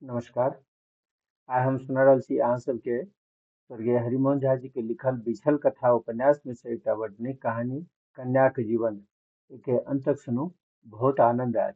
नमस्कार। आइ हम सुना रहल छी अहाँ सबके स्वर्गीय हरिमोहन झा जी के लिखल बिछल कथा उपन्यास में से एकटा बड नीक कहानी कन्याक जीवन के अंत तक सुनू, बहुत आनंद आयत।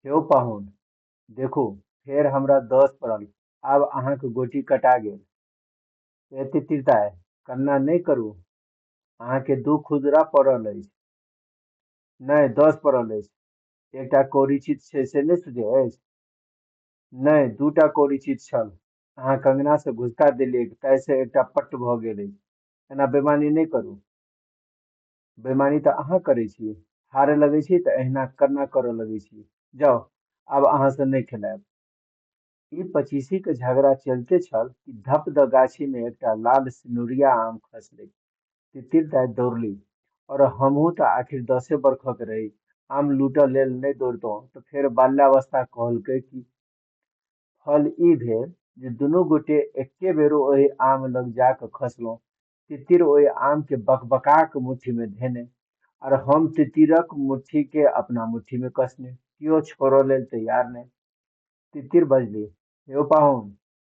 हेउ पाहुन, देखू फेर हमरा 10 पड़ल, आब अहाँक गोटी कटा गेल। हे तितिर दाइ, कन्ना नहि करू, अहाँके 2 खुदरा पड़ल अछि। नहि, 10 पड़ल अछि। एकटा कौड़ी चित छै से नहि सुझै अछि? नहि, 2टा कौड़ी चित छल। अहाँ कंगनासँ घुसका देलियैक ताहिसँ एकटा पट्ट भऽ गेल अछि। एना बेमानी नहि करू। बेमानी तऽ अहाँ करै छी। हारय लगै छी तऽ एहिना कन्ना करऽ लगै छी। जाउ, आब अहाँसँ नहि खेलायब। ई पचीसीक झगड़ा चलिते छल कि धप दऽ गाछीमे एकटा लाल सिनुरिया आम खसलैक। तितिर दाइ दौड़लि। और हमहूँ तऽ आखिर 10 बरखक रही। आम लूटऽ लेल नहि दौड़ितहुँ तऽ फेर बाल्यावस्था कहलकै की? फल ई भेल जे दुनू गोटे एक्के बेर ओहि आम लग जा कऽ खसलहुँ। तितिर ओहि आमकेँ बकबका कऽ मुट्ठीमे धेने आर हम तितिरक मुट्ठीकेँ अपना मुट्ठीमे कसने। केओ छोड़ऽ लेल तैयार नहि। तितिर बजली, यौ पाहुन,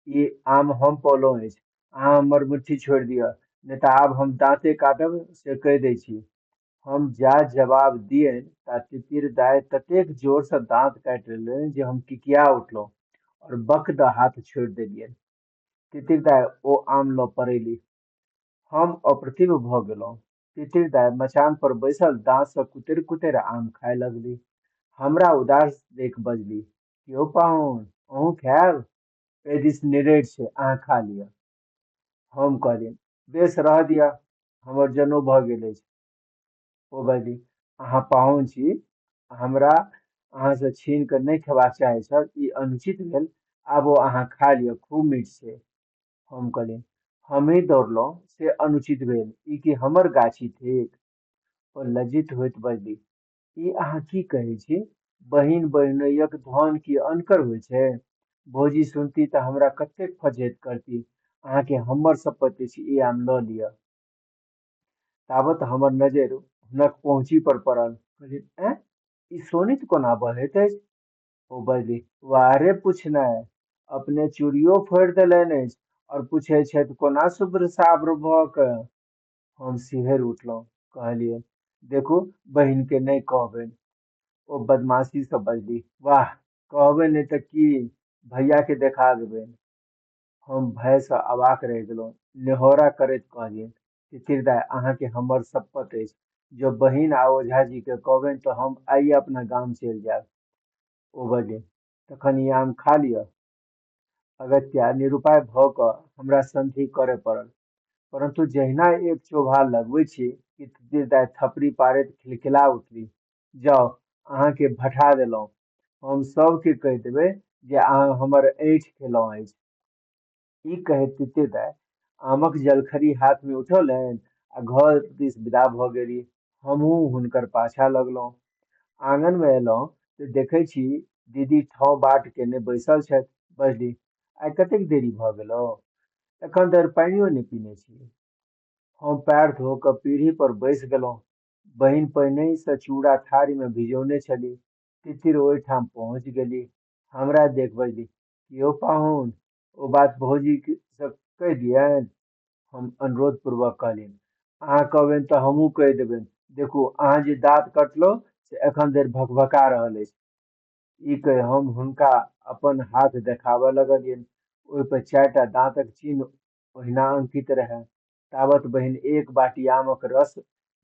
ई आम हम पौलहुँ अछि। अहाँ हमर मुट्ठी छोड़ि दिअ, नहि तऽ आब हम दाँते काटब से कहि दै छी। हम जा जवाब दियनि ता तितिर दाइ ततेक जोरसँ दाँत काटि लेलनि जे हम किकिया उठलहुँ और बक दऽ हाथ छोड़ि देलियनि। तितिर दाइ ओ आम लऽ पड़ैली। हम अप्रतिभ भऽ गेलहुँ। तितिर दाइ मचान पर बैसल दाँतसँ कुतरि कुतरि आम खाय लगली। हमरा उदास देख बजली, यौ पाहुन, अहूँ खायब? एहि दिस निरैठ छै, अहाँ खा लिअ। हम कहलियनि, बेस रहऽ दिअ, हमर जनउ भऽ गेल अछि। ओ बजली, अहाँ पाहुन छी, हमरा अहाँसँ छीन कऽ नहि खेबाक चाहै छल, ई अनुचित भेल। आब ओ अहाँ खा लिअ, खूब मीठ छै। हम कहलियनि, हमही दौड़लहुँ से अनुचित भेल, ई कि हमर गाछी थिक? ओ लज्जित होइत बजली, ई अहाँ की कहै छी? बहिन बहिनोइक धन की अनकर होइ छै? भौजी सुनती तऽ हमरा कतेक फज्झति करती। अहाँके हमर सप्पत अछि, ई आम लऽ लिअ। ताबत हमर नजरि हुनक पहुँची पर पड़ल। कहलियनि, ऐं, ई शोणित कोना बहैत अछि? ओ बजली, वाह रे पुछनाइ, अपने चूड़ियो फोड़ि देलनि अछि और पुछै छथि कोना शुभ्र साब्र भऽ कऽ। हम सिहरि उठलहुँ। कहलियनि, देखू बहिनके नहि कहबनि। ओ बदमाशीसँ बजली, वाह, कहबै नहि तऽ की भैयाके देखा देबनि। हम भयसँ अवाक रहि गेलहुँ। नेहोरा करैत कहलियनि, तितिर दाइ, अहाँके हमर सप्पत अछि, जँ बहिन आ ओझाजीके कहबनि तऽ हम आइये अपना गाम चलि जायब। ओ बजली, तखन ई आम खा लिअ। अगत्या निरुपाय भऽ कऽ हमरा सन्धि करय पड़ल। परन्तु जहिना एक चोभा लगबै छी कि तितिर दाइ थपड़ी पाड़ैत खिलखिला उठली, जाउ, अहाँके भठा देलहुँ। हम सभके कहि देबै जे अहाँ हमर ऐंठ खेलहुँ अछि। ई कहैत तितिर दाइ आमक जलखरी हाथमे उठौलनि आ घर दिस विदा भऽ गेली। हमहूँ हुनकर पाछाँ लगलहुँ। आङनमे अयलहुँ तऽ देखै छी दीदी ठाँव बाट केने बैसल छथि। बजली, आइ कतेक देरी भऽ गेलौ? एखन धरि पानियो नहि पीने छी। हम पएर धो कऽ पीढ़ी पर बैसि गेलहुँ। बहिन पहिनहिसँ चूड़ा थारीमे भिजौने छली। तितिर ओहिठाम पहुँचि गेली। हमरा देख बजली, यौ पाहुन, ओ बात भौजीसँ कहि दियनि? हम अनुरोधपूर्वक कहलियनि, अहाँ कहबनि तऽ हमहूँ कहि देबनि। देखू, अहाँ जे दाँत कटलहुँ से एखन धरि भकभका रहल अछि। ई कहि हम हुनका अपन हाथ देखाबऽ लगलियनि। ओहिपर 4टा दाँतक चिन्ह ओहिना अंकित रहए। ताबत बहिन एक बाटी आमक रस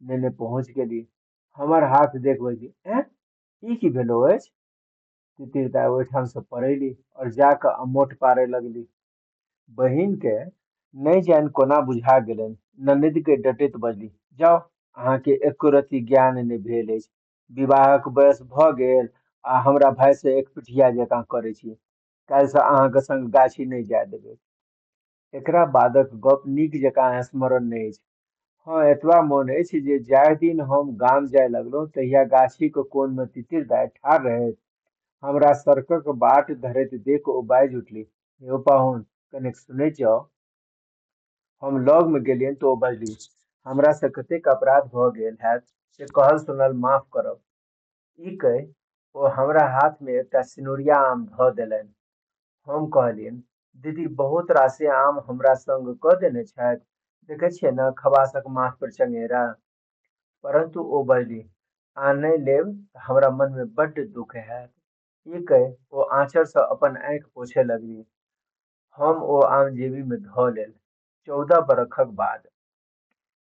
नेने पहुँचि गेली। हमर हाथ देख बजली, ऐं, ई की भेलौ अछि? तितिर दाइ ओहिठामसँ पड़ैली और जा कऽ अमोट पारय लगली। बहिनके नहि जानि कोना बुझा गेलनि। ननदिके डँटैत बजली, जाउ, अहाँके एको रत्ती ज्ञान नहि भेल अछि। विवाहक बयस भऽ गेल आ हमरा भाइसँ एक पिठिया जकाँ करै छी। काल्हिसँ अहाँके संग गाछी नहि जाय देबै। एकरा बादक गप नीक जकाँ स्मरण नहि अछि। हँ, एतबा मोन अछि जे जाहि दिन हम गाम जाय लगलहुँ तहिया गाछीक कोनमे तितिर दाइ ठाढ़ रहथि। हमरा सड़कक बाट धरैत देख ओ बाजि उठली, यौ पाहुन, कनेक सुनैत जाउ। हम लगमे गेलियनि तऽ ओ बजली, हमरासँ कतेक अपराध भऽ गेल हैत से कहल सुनल माफ करब। ई कहि ओ हमरा हाथमे एकटा सिनुरिया आम धऽ देलनि। हम कहलियनि, दीदी बहुत रासे आम हमरा संग कऽ देने छथि। देखै छियै ने खबासक माथ पर चंगेरा। परन्तु ओ बजली, आ नहि लेब तऽ हमरा मनमे बड्ड दुःख हैत। ई कहि ओ आँचरसँ अपन आँखि पोछय लगली। हम ओ आम जेबीमे धऽ लेल। 14 बरखक बाद।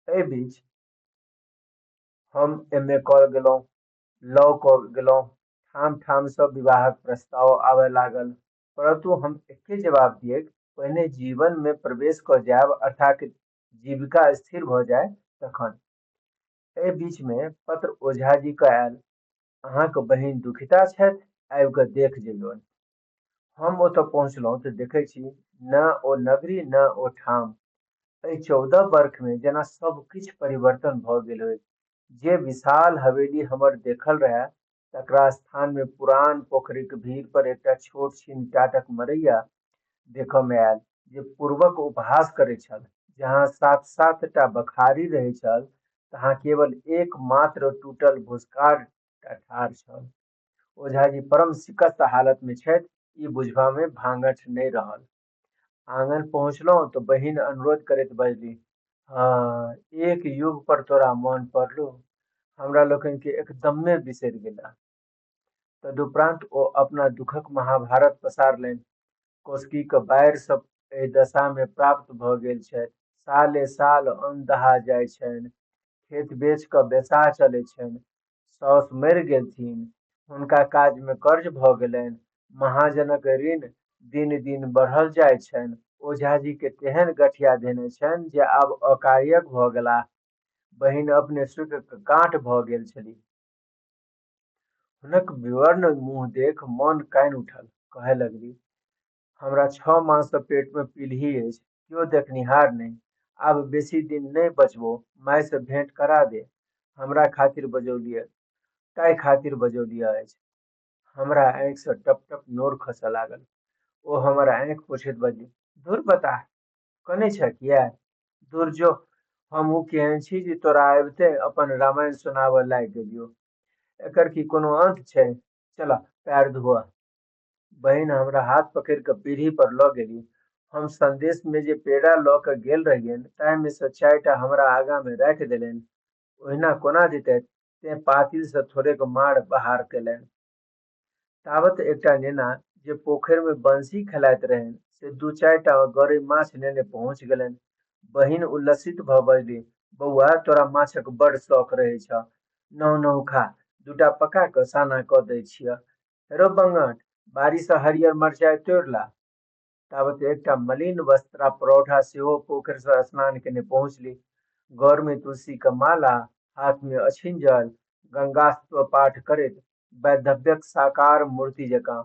एहि बीच हम एम.ए कऽ गेलहुँ, लॉ कऽ गेलहुँ। ठाम-ठामसँ विवाहक प्रस्ताव आबय लागल। परन्तु हम एक्के जवाब दिऐक, पहिने जीवनमे प्रवेश कऽ जायब अर्थात् जीविका स्थिर भऽ जाय तखन। एहि बीचमे पत्र ओझाजीक आयल, अहाँक बहिन दुखिता छथि, आबि कऽ देखि जइयौन। हम ओतऽ पहुँचलहुँ तऽ देखैत छी ने ओ नगरी ने ओ ठाम। एहि 14 बर्खमे जेना सभ किछु परिवर्तन भऽ गेल होइक। जे विशाल हवेली हमर देखल रहय तकरा स्थानमे पुरान पोखरिक भीड़ पर एकटा छोट-छीन टाटक मड़ैया देखऽमे आयल जे पूर्वक उपहास करैत छल। जहाँ सात-सात टा बखारी रहैत छल तहाँ केवल एक मात्र टूटल भुसकाड़ टा ठाढ़ छल। ओझाजी परम शिकस्त हालतमे छथि ई बुझबामे भाङठ नहि रहल। आङन पहुँचलहुँ तऽ बहिन अनुरोध करैत बजली, हँ, एक युग पर तोरा मोन पड़लौ। हमरा लोकनिकेँ एकदम्मे बिसरि गेलह। तदुपरान्त ओ अपना दुःखक महाभारत पसारलनि। कोसकीक बाढ़िसँ एहि दशामे प्राप्त भऽ गेल छथि। साले-साल अन्न दहा जाइ छनि। खेत बेचि कऽ बेसाह चलैत छनि। साउस मरि गेलथिन। हुनका काजमे कर्ज भऽ गेलनि। महाजनक ऋण दिन-दिन बढ़ल जाइ छनि। ओझाजीकेँ तेहन गठिया धेने छनि जे आब अकार्यक भऽ गेलाह। बहिन अपने सूखि कऽ काँट भऽ गेल छलीह। हुनक विवर्ण मुँह देखि मन कानि उठल। कहय लगलीह, हमरा 6 माससँ पेटमे पिलही अछि। केओ देखनिहार नहि। आब बेसी दिन नहि बचबौ। मायसँ भेंट करा दे। हमरा खातिर बजौलियह, ताहि खातिर बजौलियह अछि। हमरा आँखिसँ टप-टप नोर खसय लागल। ओ हमर आँखि पोछैत बजली, धुर बताह, कनै छह किएक? धुर जो, हम ओ केहन छी जे तोरा अबिते अपन रामायण सुनाबऽ लागि गेलियौ। एकर की कोनो अन्त छै? चलह, पैर धोअह। बहिन हमरा हाथ पकड़ि कऽ पीढ़ी पर लऽ गेली। हम सन्देशमे जे पेड़ा लऽ कऽ गेल रहियनि ताहिमेसँ 4 टा हमरा आगाँमे राखि देलनि। ओहिना कोना दितथि, तेँ पातिलसँ थोड़ेक माँड़ बहार कयलनि। तावत एकटा नेना जे पोखरिमे बनसी खेलाइत रहनि से दू-चारि टा गरइ माछ नेने पहुँचि गेलनि। बहिन उल्लसित भऽ बजली, बौआ, तोरा माछक बड़ शौख रहै छह। नहु-नहु खा, 2 टा पका कऽ साना कऽ दैत छियह। हे रौ बंगट, बाड़ीसँ हरियर मरचाइ तोड़ि ला। तावत एकटा मलिन वस्त्रा प्रौढ़ा सेहो पोखरिसँ स्नान केने पहुँचलि। गरमे तुलसीक माला, हाथमे अछिंजल, गंगास्तव पाठ करैत वैधव्यक साकार मूर्ति जकाँ।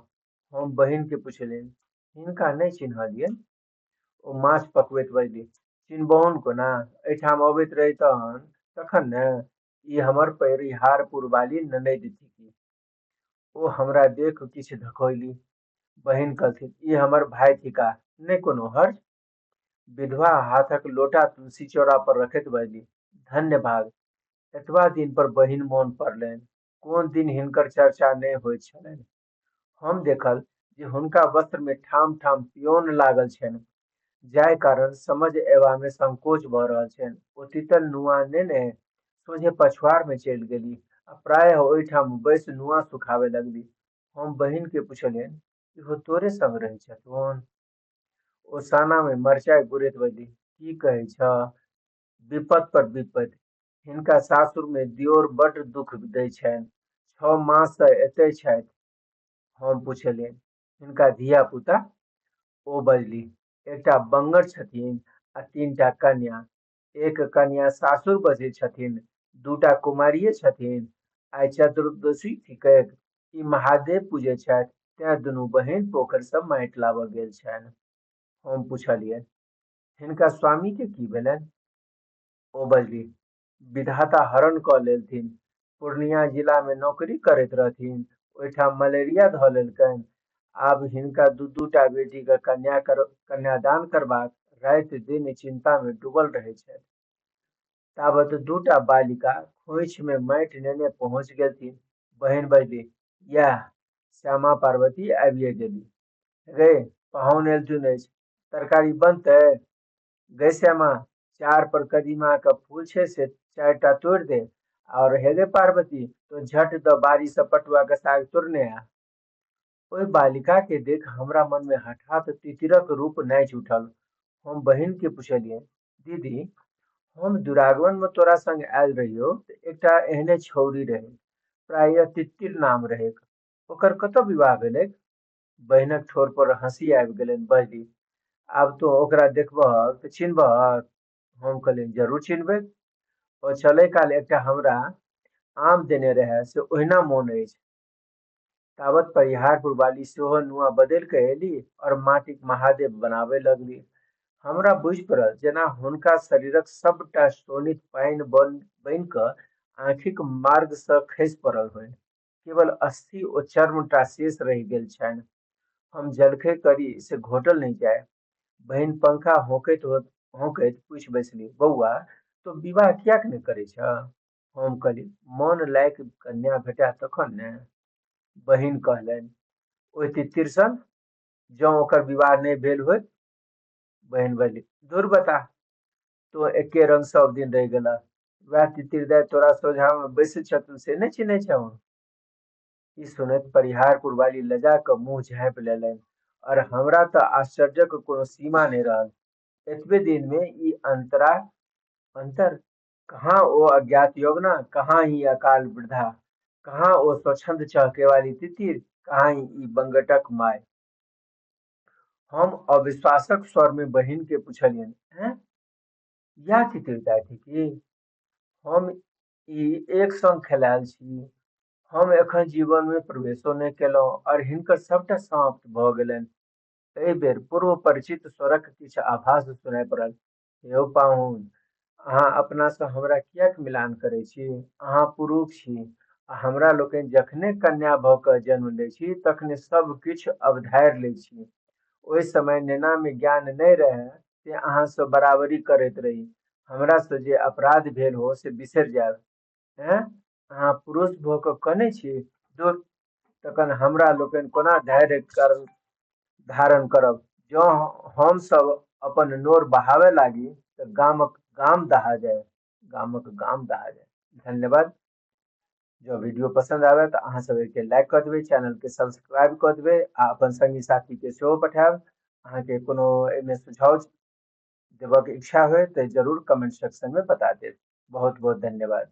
हम बहिनकेँ पुछलियनि, हिनका नहि चिन्हलियनि? ओ माछ पकबैत बजली, चिन्हबहुन कोना? एहिठाम अबैत रहितहन तखन ने। ई हमर परिहारपुरवाली ननदि थिकी। ओ हमरा देखि किछु धखैली। बहिन कहलथिन, ई हमर भाइ थिकाह, नहि कोनो हर्ज? विधवा हाथक लोटा तुलसीचौरा पर रखैत बजली, धन्य भाग! एतबा दिन पर बहिन मोन पड़लनि। कोन दिन हिनकर चर्चा नहि होइत छलनि। हम देखल जे हुनका वस्त्रमे ठाम-ठाम पिऔन लागल छनि जाहि कारण समझ अयबामे संकोच भऽ रहल छनि। ओ तीतल नूआ नेने सोझे पछुआड़मे चलि गेलीह आ प्रायः ओहिठाम बैसि नूआ सुखाबय लगलीह। हम बहिनकेँ पुछलियनि, इहो तोरे संग रहैत छथुन? ओ सानामे मरचाइ गुड़ैत बजलीह, की कहै छह, विपत्ति पर विपत्ति। हिनका सासुरमे दियोर बड्ड दुःख दै छनि। 6 माससँ एतहि छथि। हम पुछलियनि, हिनका धिया-पुता? ओ बजलीह, एकटा बंगट छथिन आ 3 टा कन्या। एक कन्या सासुर बसैत छथिन, 2 टा कुमारिये छथिन। आइ चतुर्दशी थिकैक। ई महादेव पूजैत छथि, तेँ दुनू बहिन पोखरिसँ माटि लाबऽ गेल छनि। हम पुछलियनि, हिनका स्वामीकेँ की भेलनि? ओ बजलीह, विधाता हरण कऽ लेलथिन। पूर्णिया जिलामे नौकरी करैत रहथिन। ओहिठाम मलेरिया धऽ लेलकनि। आब हिनका दू-दू टा बेटीक कन्यादान करबाक राति-दिन चिन्तामे डूबल रहैत छथि। तावत 2 टा बालिका खोंइछमे माटि नेने पहुँचि गेलथिन। बहिन बजलीह, यैह, श्यामा पार्वती आबिए गेली। गै, पाहुन एलथुन अछि, तरकारी बनतै? गै श्यामा, चार पर कदीमा के फूल छै से 4 टा तोड़ि दे। और हे गे पार्वती, तो झट द बाड़ी से पटुआ के साग तोड़ने आ। ओहि बालिका के देख हमरा मन मे हठात तितिरक रूप नाचि उठल। हम बहिन के पुछलियै, दीदी, हम दुरागमन मे तोरा संग आयल रहियौ तऽ एकटा एहने छौड़ी रहै, प्रायः तित्तिर नाम रहैक। ओकर कतऽ विवाह भेलैक? बहिनक ठोर पर हँसी आबि गेलनि। बजली, आब तोँ ओकरा देखबहक तऽ चिन्हबहक? हम कहलियनि, जरूर चिन्हबै। ओ चलै काल एकटा हमरा आम देने रहए से ओहिना मोन अछि। तावत परिहारपुर वाली सेहो नुआ बदलि कऽ अयली और माटिक महादेव बनाबय लगली। हमरा बुझि पड़ल जेना हुनका शरीरक सभटा शोणित पानि बनि कऽ आँखिक मार्गसँ खसि पड़ल होनि। केवल अस्थि ओ चर्म टा शेष रहि गेल छनि। हम जलखै करी से घोंटल नहि जाय। बहिन पंखा होंकैत होंकैत पूछि बैसली, बौआ, तोँ विवाह किएक नहि करै छह? हम कहली, मन लायक कन्या भेटय तखन ने। बहिन कहलनि, ओहि तित्तिर सन जँ ओकर विवाह नहि भेल होइत। बहिन बजली, धुर बताह, तोँ एके रंग सब दिन रहि गेलह। वएह तित्तिर दाइ तोरा सोझामे बैसैत छथुन से नहि चिन्है छहुन? ई सुनैत परिहारपुर वाली लजा कऽ मुँह झाँपि लेलनि और हमरा तऽ आश्चर्यक कोनो सीमा नहि रहल। एतबे दिन मे ई अंतरा अंतर? कहाँ ओ अज्ञात यौवना, कहाँ ई अकाल वृद्धा, कहाँ ओ स्वच्छंद चहकेवाली तितिर, कहाँ ई बंगटक माय। हम अविश्वासक स्वर मे बहिन के पुछलियनि, ऐं, इएह तितिर दाइ थिकी? हम ई एक संग खेलायल छी। हम एखन जीवन मे प्रवेशो नहि केलहुँ और हिनकर सभटा समाप्त भऽ गेलनि। एहि बेर पूर्व परिचित स्वरक किछु आभास सुनाइ पड़ल, यौ पाहुन, अहाँ अपनासँ हमरा किएक मिलान करै छी? अहाँ पुरुष छी आ हमरा लोकनि जखने कन्या भऽ कऽ जन्म लै छी तखने सभ किछु अवधारि लै छी। ओहि समय नेनामे ज्ञान नहि रहए तेँ अहाँसँ बराबरी करैत रही। हमरासँ जे अपराध भेल हो से बिसरि जायब। ऐं, अहाँ पुरुष भऽ कऽ कनै छी? धुर, तखन हमरा लोकनि कोना धैर्य कर धारण करब? जँ हम सब अपन नोर बहाबय लागी तऽ गामक गाम दहा जाय, गामक गाम दहा जाय। धन्यवाद। जँ वीडियो पसंद आबे तऽ अहाँ सब एके लाइक कऽ देबै, चैनल के सब्सक्राइब कऽ देबै आ अपन संगी साथी के सेहो पठायब। अहाँके कोनो एहिमे सुझाव देबऽके इच्छा होय तऽ जरूर कमेंट सेक्शन में बता देब। बहुत बहुत धन्यवाद।